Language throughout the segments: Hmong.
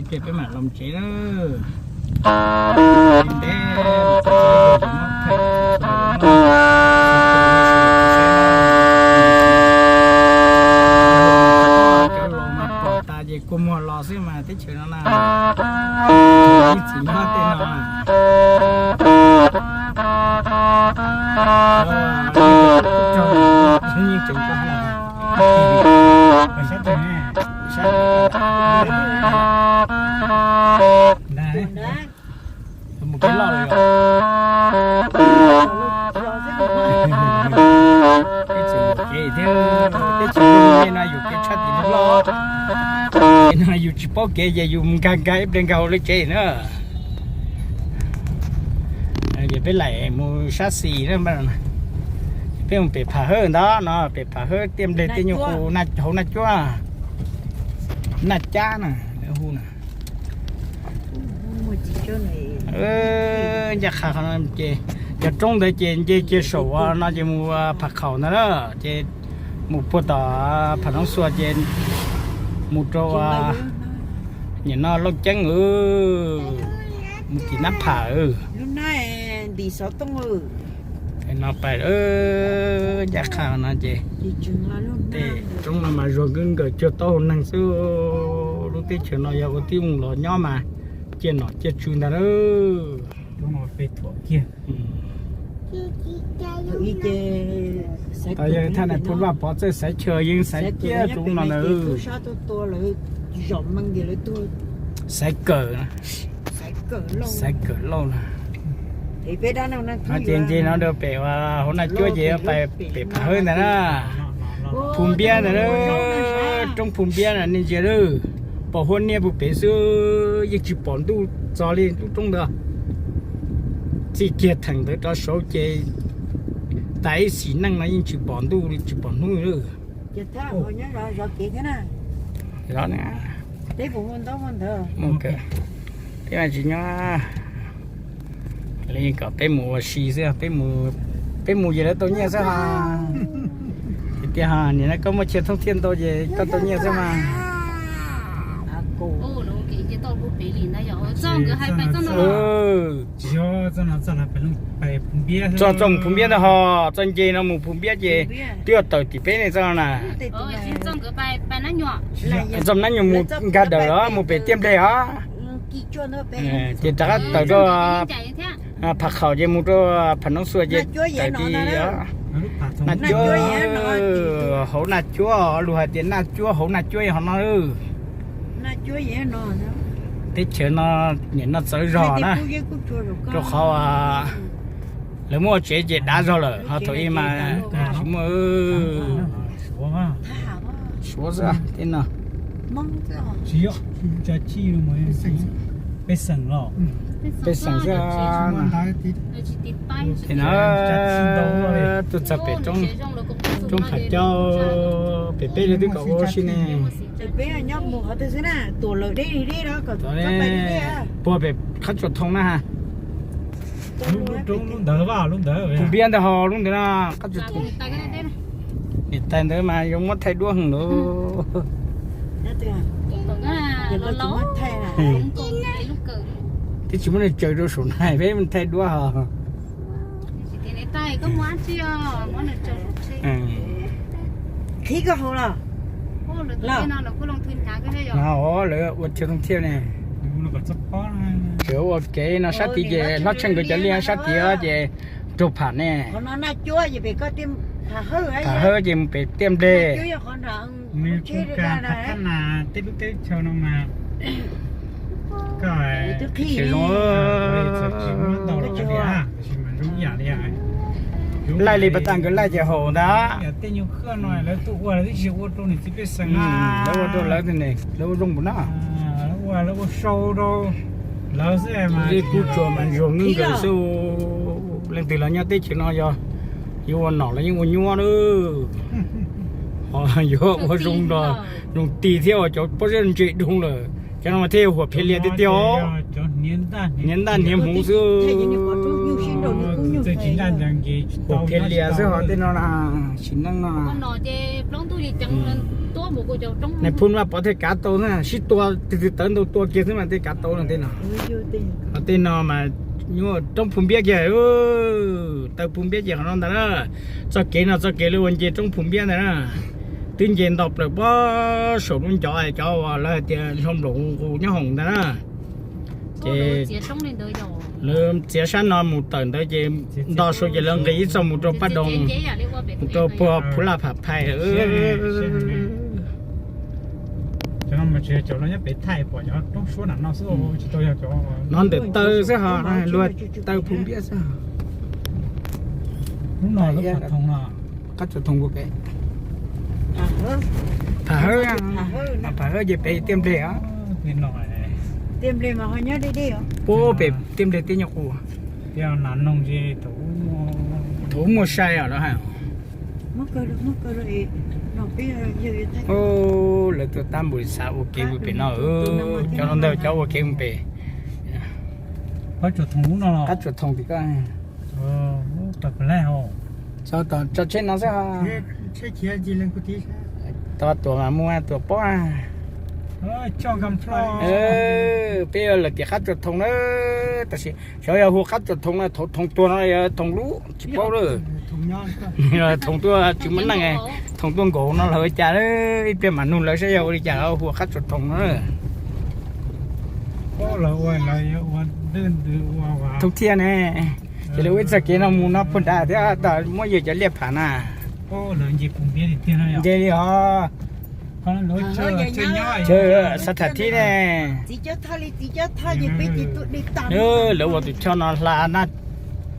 Ces peb mam los tsev na. Ntev, cov laus mas pom tas ces kua muag los xwb mas teb chaws no na. Ib txwm nyob tej no. Yeej tseem koj sab tes, sab mus kev loj lawm. Teb chaws yuam kev thiab, teb chaws no yuam kev tshaj tim loj. Ces no yus tsis paub kev ces yus mus nkag nkag ib pliag nkag hauv lawv tsev na. Ces peb lam mus sab xis na. Peb mus pem Pham Hawb ntawd no, pem Pham Hawb tiaj nplej tej nyuag qus hauv Naj Cuab, Naj Cab na, lawv hu na. Ncaj qha qhov no ces cov roob ntawd ces nce kiag saum no ces mus Pham Khaum ntag na, ces mus puag tom Pham Noob Xuas ces mus rau nim no Looj Ceeb, mus tim Nab Pham. No pais ncaj qha no ces tej roob no mas zuag nkawd nkawm cuag taub hau neeg xwb. Lub teb chaws no yog ua tib mus los nyob mas ciaj nom ciaj tswv ntag na. Tau yog thaj nais phoo Vaj Pov txawj xaiv chaw yeej xaiv kiag roob no na. Xaiv kawm, xaiv kawm lauj na. No ces nce no rau pem hauv Naj Cuab ces pais pem Pham Hawb ntag na. Phu Npiab ntag na, roob Phu Npiab na nej ntsia lawm. Pom huab niab puag pem xwb, yeej tsis pom ntuj txog li lub roob ntawd. Txij kiag theem ntawd rov saud ces tas ib sim neej no yeej tsis pom ntuj li tsis pom hnub li. Zov na. Peb tsis nyob li kom peb mus ua si xwb, peb mus ces lawv tau nyiaj xwb ha. Tiag tiag ha, nim no koj muaj chaw thooj thiaj ntau ces koj tau nyiaj xwb mas. Txoj txoj mus Phu Npiab ntag ho, txoj nce no mus Phu Npiab ces twb yuav tawm tim peb ne txoj na. Txoj Nab Nyuam mus nkag dawm los mus pem tiaj nplej os. Ces rov qab tawm rau Pham Khaum ces mus rau Pham Noob Xuas ces tawm tim Naj Cuab, hauv Naj Cuab, luag hais tias Naj Cuab hauv Naj Cuab ho no. Teb chaws no nim no txawv zog na, rau qhov lawv muab ua tsev ces dav zog lawm ho thaum ub mas tsis muaj. Suav xwb tej no. Pej xeem xwb. Ces no tuaj txog pem roob Pham Caub, pem peb li twb kom ua si ne. Puag pem qab tsuas thoo na ha. Phu Npiab ntawd ho lub ntawd na, qab tsuas thoo. Niam tais ntawd mas yuav muab thaij duab heev lawm. Twb tsis muab nws tsaws rau saum na peb thaij duab ho. Qhib koj hauv los? Lawv ua chaw thooj thiaj ne. Tseem ua kev no sab tid ces hlob Tsheej nkawd cov liaj sab tid ces raug pham ne. Pham Hawb ces mus pem tiaj nplej. Tej lub teb chaws no mas zoo, laij li pas tas nkawd laij ces haum ntag. Tej nyuag khaj no lawv tuaj ua lawv twb tsis ua rau niam txiv pej xeem, lawv ua rau lawv, lawv ua zoo npaum no. Lawv ua lawv ua sau rau lawv xwb. Kuj tsuas mas zoo nkawd xwb. Leej twg los nyob teb chaws no yog yuav ua nom los yeej ua nyuaj lawm. Ho yuav ua zoo nrog, zoo tig thiab ua cov pob zeb ntse doo lawm. Cov no thiaj huam phiav lias tiag tiag os. Hniav ntaj hniav hmuv xwb. Huam phiav lias xwb ho tej no na, sim neej no na. Nais phoo mas pov thiaj kav tau na, sib tua tig tig tawv ntau tua kiag xwb mas thiaj kav tau no tej no. Ho tej no mas nyuaj roob Phu Npiab kiag, taw Phu Npiab ces qhov no ntag na. Txoj kev no txoj kev lawv ua nce roob Phu Npiab ntag na. Twb nce nto plaws pob saum lub ncov cov uas lawv hais tias hlau nploos nqus nyob hoom ntag na. Ces lawv txiav sab no mus tawm ntawd ces nto saud ces lawv nqis ib txoj mus rau Paj Doo, mus rau puag Phu Laj Pham Phais. No ntawm taw xwb ho, luag taw Phu Npiab xwb. Qab tsuas thoom pem, Pham Hawb, Pham Hawb ces pem Tiaj Nplej os. Puag pem Tiaj Nplej teb nyob qub. Thaum ub muaj sai os lawv hais. Lawv tuaj tab npus xav ua kev mus pem no, cov no ntag cov ua kev mus pem. Qab tsuas thoom tim ko. Tso tsheb no xwb. Tau tuam mas muaj tuam pob. Peb lawm tias qab tsuas thoom na, tab sis xyov yog hu qab tsuas thoom na, thaum thoom tuag no yog thoom lub tsis paub lawm. Thoom tuaj tsis muaj neej, thoom tuaj nkaum no los ua cas, ib pliag mam nug lawv saib yog ua li cas hu qab tsuas thoom no. Thoom thiaj ne, ces lawv ua ib txoj kev no mus no puag nrad thiab tau muab yawg cov liaj pham na. Nce li os. Xav tham thib ne. Lawv ua tus choj no hla Naj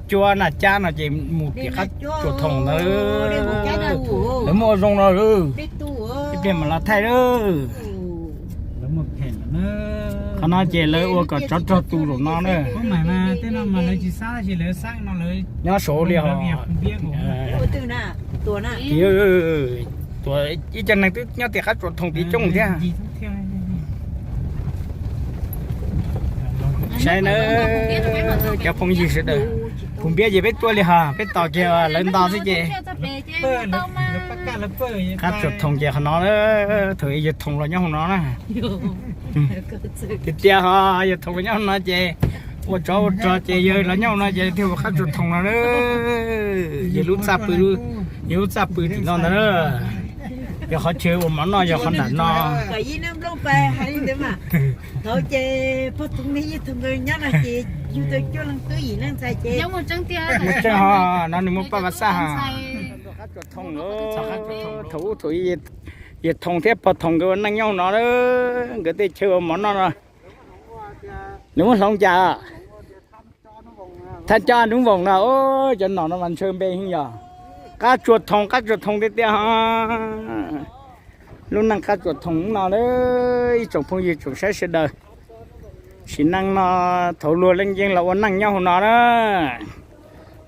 Cuab Naj Cab no ces mus tim qab tsuas thoom ntawd. Lawv muaj ua zoo no lawm, ib pliag mam los thaij lawm. Qhov no ces lawv ua kom tsov rog tu zaum no na. Nyob saud li os. Tuam ib co neeg twb nyob tim qab tsuas thoom tid coob thiab. Saib na, cov phooj ywg sawv daws, Phu Npiab ces peb tuaj li hos, peb tos kiag lawv nto xwb ces. Qab tsuas thoom ces qhov no, thaum yawg thoom los nyob hauv no na. Tiag tias ho yawg thoom los nyob hauv no ces ua tsov ua rog ces yawg los nyob hauv no ces thiaj ua qab tsuas thoom no na. Yawg lub txaj pw, yawg lub txaj pw tim no ntag na. Yog qhov chaw ua mov noj yog qhov nram no. Thaum ces pog Thoob neb yog Thoob nkawd nyob no ces yug tau cuaj leeg tub yim leej ntxhais ces. Muaj tseeb ho, no nws muaj Paj Vaj Xaj ho. Qab tsuas thoom, thaum ub thaum yawg Thoob thiab pog Thoob nkawd ua neej nyob no, nkawd tej chaw ua mov noj no. Nws muab hloov cas? Thaj coj nub voos no, cov nom no mas ntshaw npe heev yog. Qab tsuas thoom, qab tsuas thoom tiag tiag ho. Lub neej qab tsuas thoom no na, ib tsoom phooj ywg tsoom saib sawv daws. Sim neej no thaum luag leej yeej los ua neej nyob hauv no na,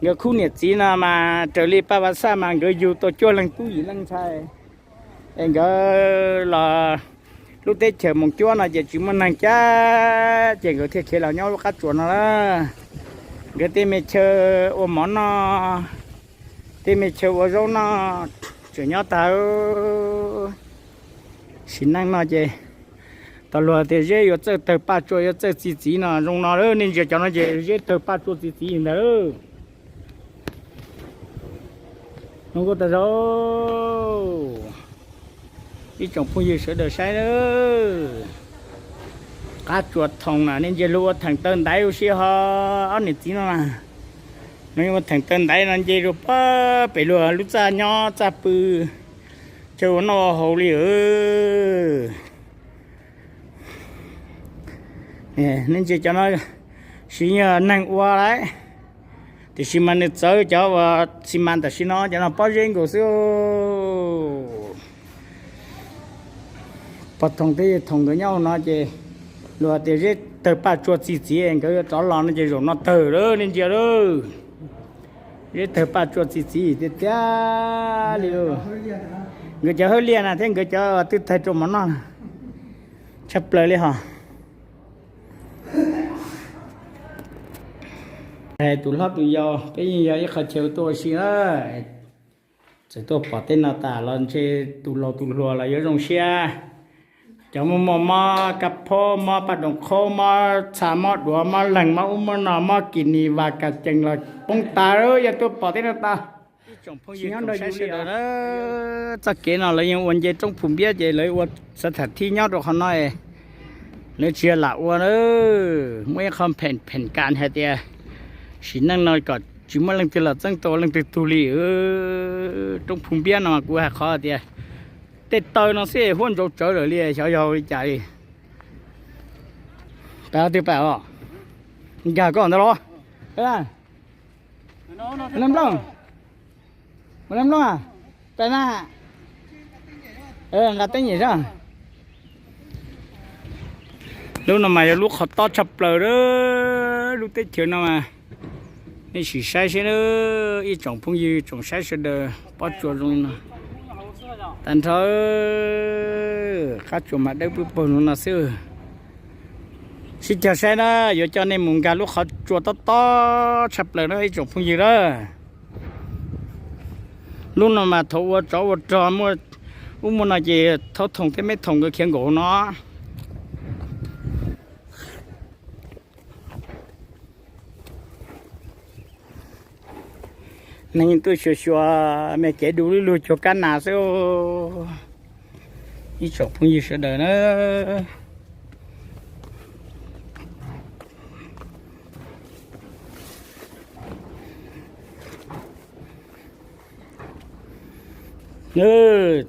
nkawd khub niam txiv no mas raws li Paj Vaj Xaj mas nkawd yug tau cuaj leeg tub yim leej ntxhais. Es nkawd los lub teb chaws Moos Cuab no ces tsis muaj neeg cab, ces nkawd thiaj khiav los nyob lub qab tsuas no na. Nkawd tej me chaw ua mov noj, tej me chaw ua zaub noj tseem nyob tag. Sim neej no ces tau luag tias zeb yuav txawj tawg paj tsua yuav txawj txi txiv no zoo no, nej ntsia cov no ces zeb tawg paj tsua txi txiv ntag. Zoo nkauj tas zog, ib tsoom phooj ywg sawv daws saib na. Qab tsuas thoom na, nej ntsia luag ua theem taw ntaiv ua si ho, ob niam txiv no na. Luag ua theem taw ntaiv no nce rau pem luag lub txaj nyob txaj pw, chaw ua noj ua haus li. Nej ntsia cov no, tsis yog neeg ua lawm, tiam sis mas nws txawv cov uas xi mas tam sim no cov no pob zeb nkaus xwb. Pog Thoom thiab Yawg Thoom nkawd nyob hauv no ces luag tias zeb tawg paj tsua txi txiv, nkawd yuav rov los no ces zaum no tawg lawm, nej ntsia lawm. Zeb tawg paj tsua txi txiv tiag tiag li. Nkawd cov hawb liaj na thiab nkawd cov twb tawg rau mov noj tshaj plaws li hos. Hais tus hlob tus yau, peb yeej yog ib qho chaw tuaj ua si na. Txawm tuaj pom tej no tas los ntshe tus laus tus hluas los yuav zoo siab. Cov muaj muaj mob kab phob, mob paj doos qhob, mob txha, mob duav, mob leeg, mob ub mob no, mob kis nis vas kas cees los poob tas, yog tuaj pom tej no tas. Ib tsoom phooj ywg nyob nrog yus li txoj kev no lawv yeej ua nce roob Phu Npiab ces lawv ua xav tham thib nyob rau qhov no. Lawv tsis yog lam ua, muaj ib qho phem phem kas hais tias sim neej no kom tsis muaj leej twg los txeeb tau leej twg tug li. Roob Phu Npiab no kuv hais qhov tias tej taw no xwb huab ntsaus tsawv lawm li, xyov yog ua li cas li. Pab twg pab os? Nkag koj ntawd los? Ua le nplooj, ua le nplooj, pab na. Nqa teeb nyem sab. Lub no mas yog lub qhov tob tshaj plaws lawm, lub teb chaws no mas. Nej sim saib seb, ib tsoom phooj ywg tsoom saib sawv daws, pob tsuas zoo li no tag nrho. Qab tsuas mas dawb pwb paug zoo no xwb. Sib cog saib na, yuav coj nej mus nkag lub qhov tsua tob tob tshaj plaws na ib tsoom phooj ywg na. Lub no mas thaum ua tsov ua rog muaj ub muaj no ces thaub thoom thiab meb thoom nkawd khiav nkaum no. Neeg tuaj xyuas xyuas me kev du lug cuag kab nas xwb. Ib tsoom phooj ywg sawv daws na,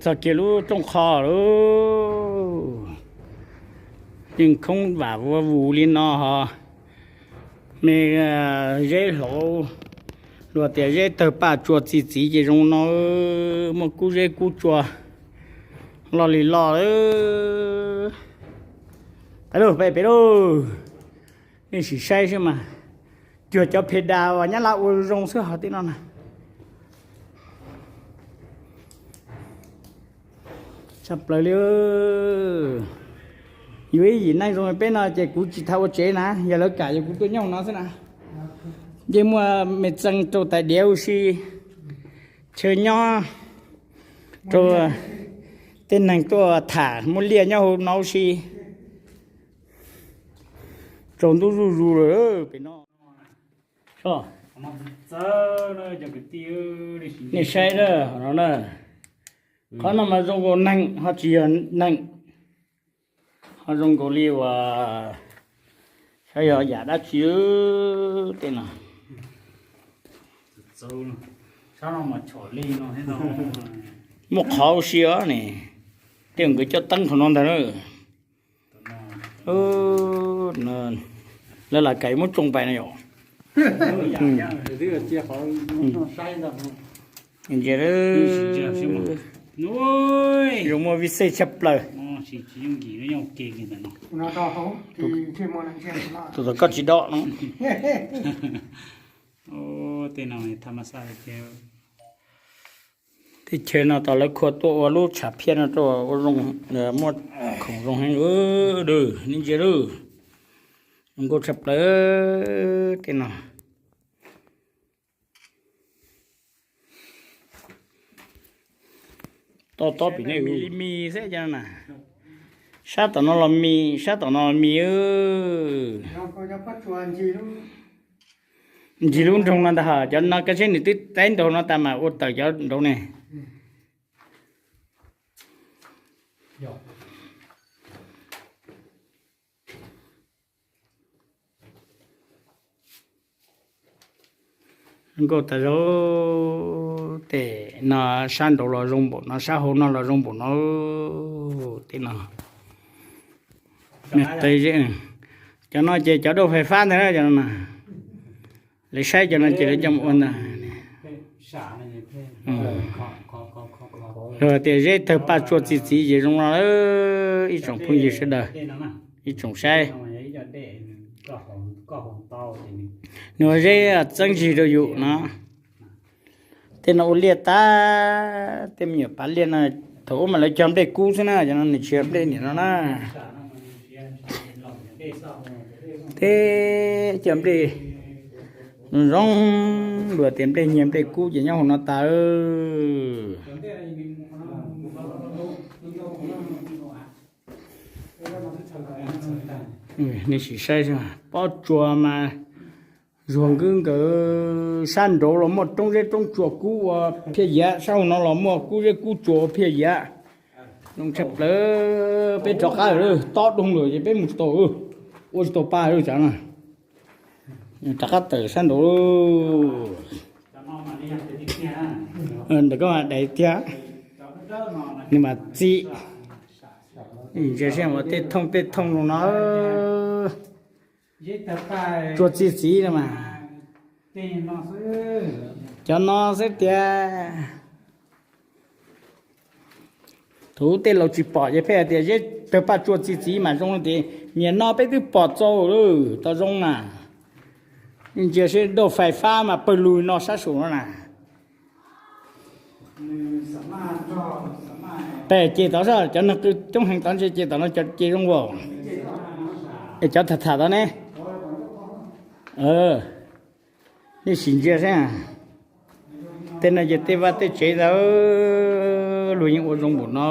txog kiag lub rooj qho lawm, yeej khoob vam vuav vus li no ho. Me zeb hlauv, luag tias zeb tawg paj tsua txi txiv ces zoo no, muaj kub zeb kub tsua loj li loj. Peb lauj, peb lauj, nej sim saib xwb mas, cuag cov phe da uas nyab laj ua zoo xwb hos tej no na. Tshaj plaws li. Yus ib yim neej zoo li peb no ces kuv tsis tau ua tsev na, yog lawv kam yog kuv tuaj nyob no xwb na. Yeej muaj me txee rau tais diav ua si, chaw nyob rau tej neeg tuaj tham muaj liaj nyob hauv no ua si. Tsaus ntuj zuj zus lawm pem no. Nej saib na, qhov no na, qhov no mas zoo nkaus neeg ho tsis yog neeg, ho zoo nkaus li uas xyov yog yam dab tsi tej no. Muaj qhov ua si os ne, tej nkawd coj teeb qhov no ntag na. Lawv lam kais muab tsoo pais no yom. Zoo muaj vij xej tshaj plaws. Tus tom koj tsis dom no. Teb chaws no tos lawv khua tuaj ua lub tshav phiaj no rau ua zoo, muaj khoom zoo heev lawm, nej ntsia lawm. Zoo nkauj tshaj plaws tej no. Tob tob pem nej, mis xwb cov no na. Sab tom no los mis, sab tom no los mis. Ntsis lub nroog no ntag, cov no kaj seb nws twb taib nraug no tas mas ua tawm cov nraud ne. Nkauj tas zog, tej no sab nraud los zoo npaum no, sab hauv no los zoo npaum no. Tej no, cov no ces cov dauj fais fab ntag na, cov no na. Lawv saib cov no ces lawv coj mus ua ntag. Luag tias zeb tawg paj tsua txi txiv ces zoo no, ib tsoom phooj ywg sawv daws, ib tsoom saib. Nws ua zeb txeeb zig rau yus no. Tej no ua liaj tag, tej me nyuam pav liaj no, thaum ub mas lawv cog nplej kub xwb na, cov no nws tsis yog nplej niam no na. Tej cog nplej Zoo zoo, luag tias nplej nyiag nplej kub ces nyob hauv no tas. Nej sim saib, pob tsuas mas zuag nkwb nkaws. Sab nraud los muaj roob zeb roob tsuas kub ua phiaj yav, sab hauv no los muaj kub zeb kub tsuas ua phiaj yav. Zoo tshaj plaws. Peb rov qab lawm, tob doog lawm ces peb mus tsis tau, ua tsis tau pa lawm tsav no. Rov qab tawm sab nraud. Ntawm koj mas dais tiag, nws mas txi. Ntsia seb ua tej thooj tej thooj zoo no, tsuas txi txiv no mas. Cov no xwb tiag. Thaum ub tej laus tsis pom ces pheej hais tias zeb tawg paj tsuas txi txiv mas zoo tias, nim no peb twb pom txaus lawm, tau zoo na. Ntsia seb dauj fais fab mas pawg lug no sab saum no na. Pem ces tod, cov neeg qw coob heev tod ntshe ces tom no cov ces zoo as. Es cov tham tham tod ne, nej sim ntsia seb. Tej no ces tej vaj tej tsev ntawd, luag yeej ua zoo npaum no.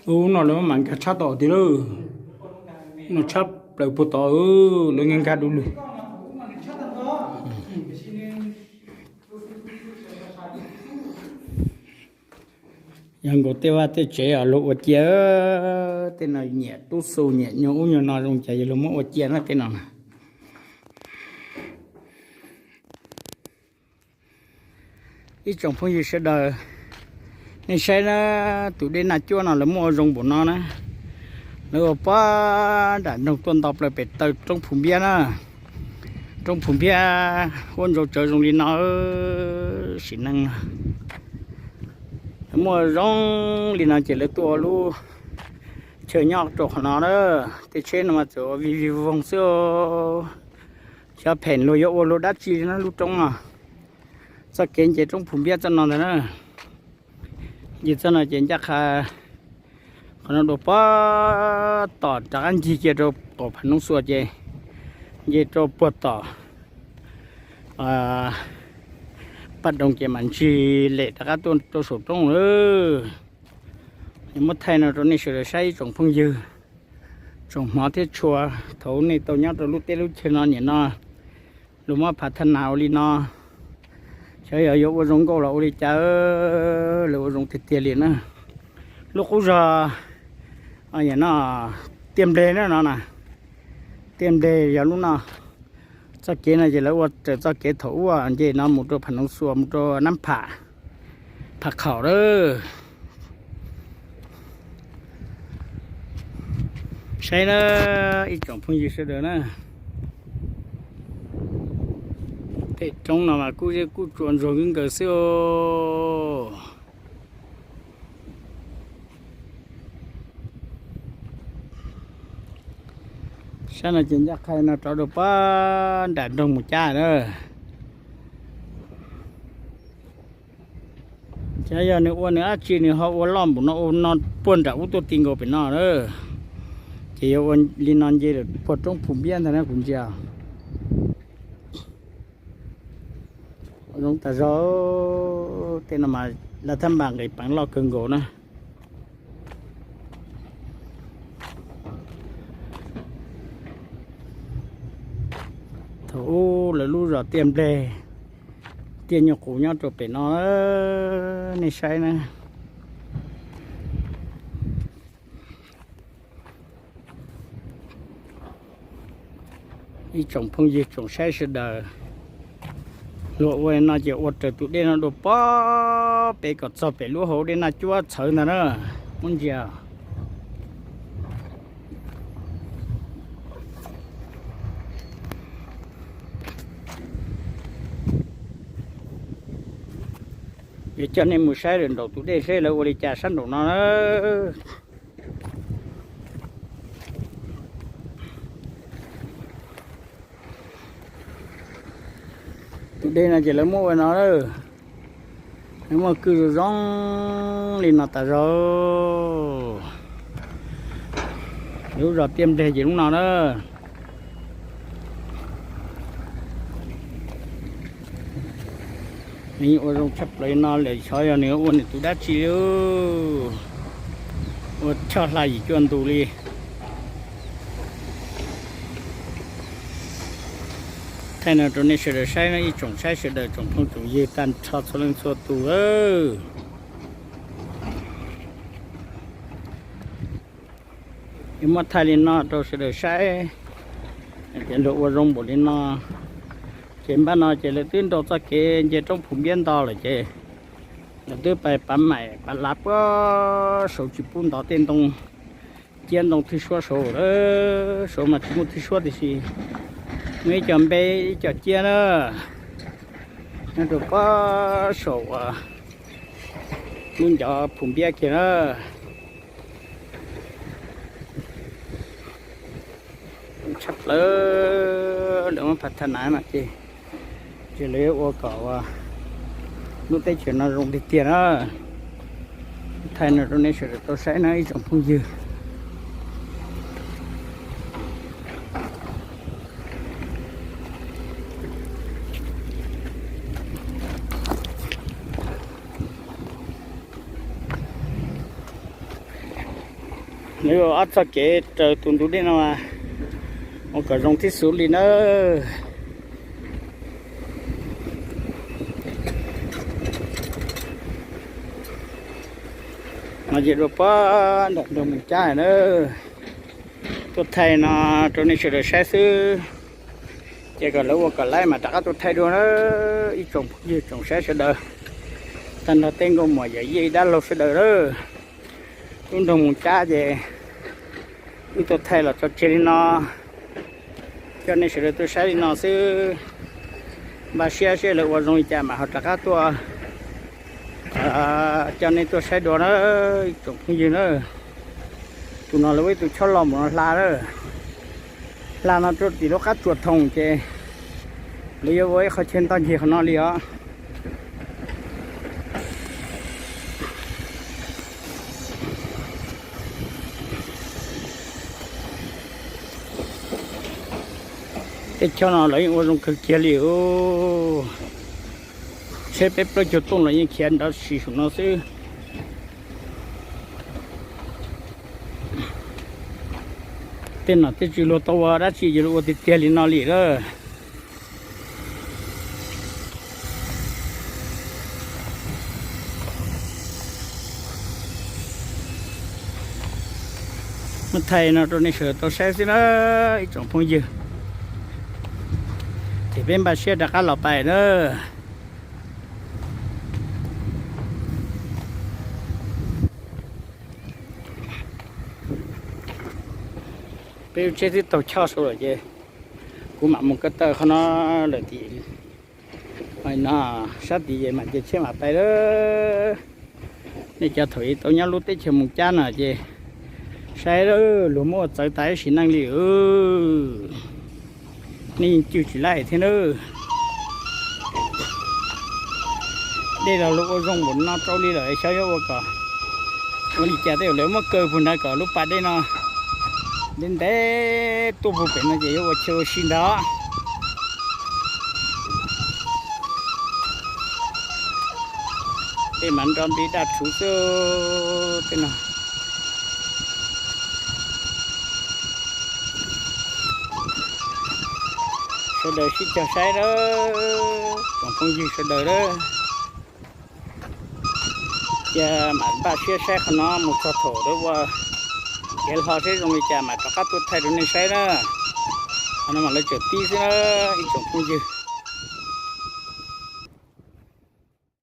Ub, no lawv mam nkag tshab tom tiag lauj. No tshab plaws puag tod, lawv nkag nkag du lug. Yog nkaus tej vaj tej tsev os luag ua cia, tej no nyiam tub xu nyiam nyuag ub nyuag no zoo cas yog luag muab ua cia na tej no na. Ib tsoom phooj ywg sawv daws, nej saib na, tus dej Naj Cuab no lawv muab ua zoo npaum no na. Lawv ua puag nram nroog tuaj nto plaws pem taw roob Phu Npiab na. Roob Phu Npiab huab ntsaus tsawv zoo li no, sim neej no. Lawv muaj zoo li no ces lawv tuaj ua lub chaw nyob rau qhov no na. Tej tsheb no mas txawm ua vij vij voog xwb. Xyov phem luag yuav ua luag dab tsi na lub roob no. Txoj kev nce roob Phu Npiab txoj no ntag na. Nce txoj no ces ncaj qha qhov no dua puag tom rov qab ncig kiag rau qaum Phav Noob Xua ces nce rau puag tom Paj Doo ces mam ntsig lem rov qab tuaj rau saum roob lawm. Muab thaij no rau nej sawv daws saib ib tsoom phooj ywg, tsoom hmov thiab tshua, thaum nej tau nyob rau lub teb lub chaw no nim no luag muab phav thaj nas ua li no, xyov yog yuav ua zoo nkauj los ua li cas, lawv ua zoo tiag tiag li na. Lub qub zog no, Tiaj Npleg na no na, Tiaj Npleg yog lub no. Txoj kev no ces lawv ua raws txoj kev thaum ub nce no mus rau Pham Noov Xuas mus rau Nab Pham, Pham Khaum lawm. Saib na ib tsoom phooj ywg sawv daws na, tej roob no mas kuj zeb kuj tsua ntsuag nkaws xwb os. Sab no ces ncaj qha no rov rau puag nram nroog Mus Cab na. Xyov yog nws ua nws dab tsi nws ho ua loj npaum no ua no puag nram ub tuaj ti nkaus pem no na. Ces yuav ua li no nce lawm puag roob Phu Npiab ntag na kuv ntsia. Ua zoo tas zog, tej no mas lawv thab npas nqis peev loj kawg nkaus na. Thaum ub lawv lub zos Tiaj Npleg, Tiaj Nyuj Qus nyob rau pem no, nej saib na. Ib tsoom phooj ywg tsoom saib sawv daws, luag ua no ces ua raws tus dej no dua puag pem kom txog pem lub hauv dej Naj Cuab txhawv ntag na. Muab ntsia, yuav coj nej mus saib lawm nraum tus dej seb lawv ua li cas sab nraum no na. Tus dej no ces lawv muab ua no, lawv muaj kwj zoo zoo li no tas zog. Lub zos Tiaj Npliag ces lub no na. Nws ua zoo tshaj plaws no lawm, xyov yog nws ua nws tus dab tsi li. Ua choj hla yim cuaj ntus li. Thaij no rau nej sawv daws saib no, ib tsoom saib sawv daws, tsoom phooj tsoom ywg tag nrho txhua leej txhua tus. Yuav muab thaij li no rau sawv daws saib, ces luag ua zoo npaum li no. Ces npaj no ces lawv twb nrau txoj kev nce roob Phum Npiab nto lawm ces lawv twb pais pav maim pav lav puag saud tsis pub ntov tej ntoo, ciab ntoo thwj suab saud lawm. Saud mas tsis muaj thwj suab tiam sis muaj ib co npe ib co ciab na, nyob rau puag saum lub ncov Phum Npiab kiag na. Tshaj plaws, lawv muab phav tha nav no ces, ces lawv yuav ua kom lub teb chaws no zoo tiag tiag na. Thaij no rau nej sawv daws tau saib no ib tsoom phooj ywg. Lawv ua ob txoj kev raws tus ntug dej no mas ua kom zoo tib xus li nawb. No ces dua pog nram nroog Moos Cab na. Tuaj thaij no rau nej sawv daws saib xwb, ces kom lawv ua kom laib mas rov qab tuaj thaij dua na. Ib tsoom phooj ywg tsoom saib sawv daws, tag nrho tej nkauj muam yawm yij dab laug sawv daws lawm. Lub nroog Moos Cab ces wb tuaj thaij los tso tseg li no, coj nej sawv daws tuaj saib li no xwb. Npaj siab seb lawv ua zoo li cas mas ho rov qab tuaj, coj nej tuaj saib dua na, ib tsoom phooj ywg na. Tus no lawv ua ib tug chob loj mus no hla na, hla no rau tim lub qab tsuas thoom ces lawv yuav ua ib qho chaw ntoj ncig qhov no li os. Tej chob no lawv yeej ua zoo kawg kiag li os. Tsheb peb plaub caug tooj los yeej khiav nrov sis saum no xwb. Tej nom tej tswv luag tau ua dab tsi ces luag ua tiag tiag li no li lawm. Muab thaij no rau nej sawv daws tau saib xwb na, ib tsoom phooj ywg. Ces peb npaj siab rov qab los pais na. Peb lub tsheb twb taug choj saud lawm ces kuv mam mus ko taw qhov no lawm tim no sab tid ces mam nce tsheb mam pais lawm. Nej cov thaum ub tau nyob lub teb chaws Moos Cab no ces saib luag muab ua txawv tas ib sim neej li. Nej yeej cwj tsis laij thiab nawb. Dej los luag ua zoo npaum no rau li lawm xyov yuav ua kom ua li cas tej zaum lawv muab kaw puag nrad kom lub pas dej no ntev ntev tuaj puag pem no ces yuav ua chaw ua si ntag. Tej mas nrov npis daj rhuv xwb tej no. Sawv daws sib cog saib lawm, tsoom phooj ywg sawv daws lawm. Cia mam npaj siab saib qhov no mus txog thaum lawv ua kev hlo seb zoo li cas mam rov qab tuaj thaij rau nej saib na. Qhov no mas lawv tseem pib xwb na ib tsoom phooj ywg.